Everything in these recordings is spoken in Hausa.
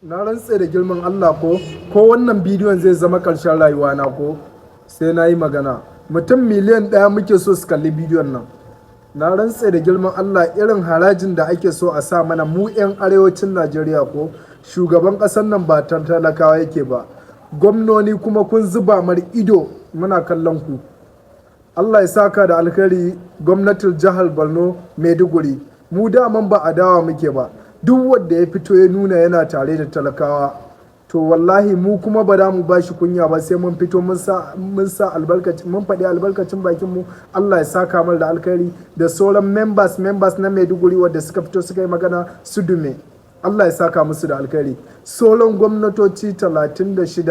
Na rantse da girman Allah, ko wannan bidiyon zai zama ƙarshen rayuwa na, ko sai na yi magana. Mutum 1 miliyan muke so su kalli bidiyon nan. Na rantse da girman Allah, irin harajin da ake so a sa mana mu 'yan arewacin Najeriya ko, shugaban ƙasar nan ba talakawa yake ba. Gwamnoni kuma kun zuba mar ido, muna kallon ku. Allah ya saka da alkhairi, gwamnatin jihar Borno, Maiduguri. Mu daman ba adawa muke ba. Duk wanda ya fito ya nuna yana tare da talakawa, to wallahi mu kuma ba za mu ba shi kunya ba, sai mun fito mun sa albarkacin, mun faɗi albarkacin bakin mu. Allah ya saka mar da alkhairi, da sauran members na Maiduguri wadda suka fito suka yi magana su dume. Allah ya saka musu da alkhairi. Sauran gwamnatoci 36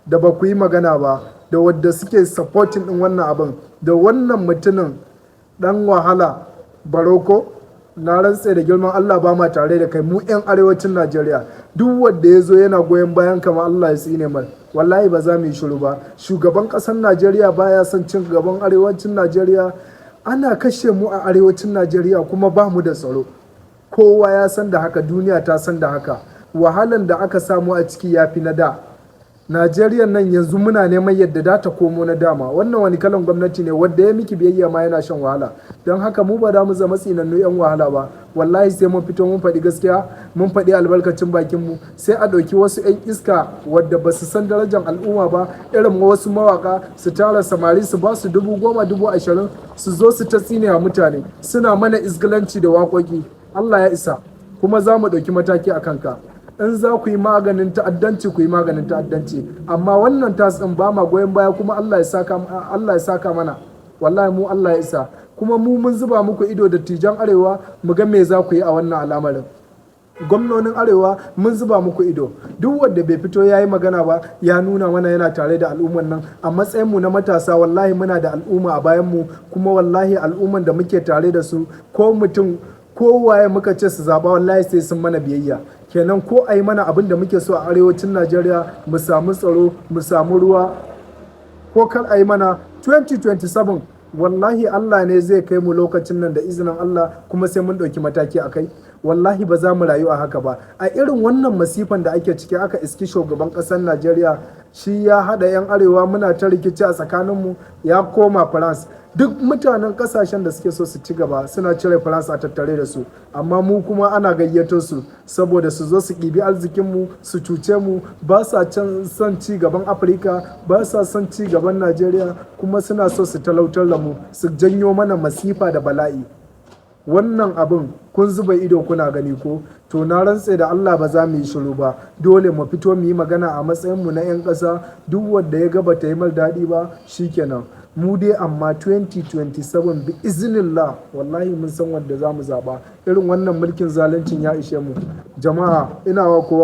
da ba ku yi magana ba, da wadda suke supporting din wannan abin, da wannan mutumin dan wahala Baroko, na rantse da girman Allah ba ma tare da kai. Mu 'yan arewacin Najeriya, duk wanda ya zo yana goyon bayan kama, Allah ya tsine mai. Wallahi ba za mu yi shiru ba. Shugaban ƙasar Najeriya baya son cin gaban arewacin Najeriya. Ana kashe mu a arewacin Najeriya kuma ba mu da tsaro. Kowa ya san da haka, duniya ta san da haka. Wahalan da aka samu a ciki ya fi na da. Najeriya nan yanzu muna neman yadda da ta komo na dama. Wannan wani kalan gwamnati ne wadda ya miki biyayya ma yana shan wahala? Don haka mu ba da mu zama tsinannu 'yan wahala ba. Wallahi sai mun fito mun faɗi gaskiya, mun faɗi albarkacin bakin mu. Sai a ɗauki wasu 'yan iska wadda ba su san darajar al'umma ba, irin wasu mawaka, su tara samari, su ba su 10,000, 20,000, su zo su ta tsine wa mutane, suna mana izgilanci da waƙoƙi. Allah ya isa, kuma za mu ɗauki mataki a kanka. In za ku yi maganin ta'addanci, ku yi maganin ta'addanci, amma wannan tax ɗin ba ma goyon baya. Kuma Allah ya saka mana. Wallahi mu Allah ya isa. Kuma mu mun zuba muku ido, dattijan arewa, mu ga me za ku yi a wannan al'amarin. Gwamnonin arewa, mun zuba muku ido. Duk wanda bai fito ya yi magana ba, ya nuna mana yana tare da al'umman nan, a matsayinmu na matasa, wallahi muna da al'umma a bayanmu. Kuma wallahi al'umman da muke tare da su, ko mutum kowaye muka ce su zaba, wallahi sai sun mana biyayya. Kenan ko a yi mana abin da muke so a arewacin Najeriya, mu samu tsaro, mu samu ruwa, ko kar a yi mana, 2027 wallahi Allah ne zai kai mu lokacin nan da izinin Allah, kuma sai mun ɗauki mataki a kai. Wallahi ba za mu rayu a haka ba, a irin wannan masifan da ake ciki. Aka iski shugaban ƙasar Najeriya shi ya haɗa 'yan arewa muna ta rikici a tsakaninmu, ya koma France. Duk mutanen ƙasashen da suke so su ci gaba suna cire France a tattare da su, amma mu kuma ana gayyato su saboda su zo su ɗibi arzikinmu, su cuce mu. Ba sa son ci gaban Afirka, ba sa son ci gaban Najeriya, kuma suna so su talautar da mu, su janyo mana masifa da bala'i. Wannan abin kun zuba ido kuna gani ko? To na rantse da Allah ba za mu yi shiru ba. Dole mu fito mu yi magana a matsayinmu na 'yan ƙasa. Duk wanda ya ga bata yi mar daɗi ba, shikenan. Mu dai amma 2027, bi iznillah, wallahi mun san wanda za mu zaɓa. Irin wannan mulkin zaluncin ya ishe mu. Jama'a, ina wa kowa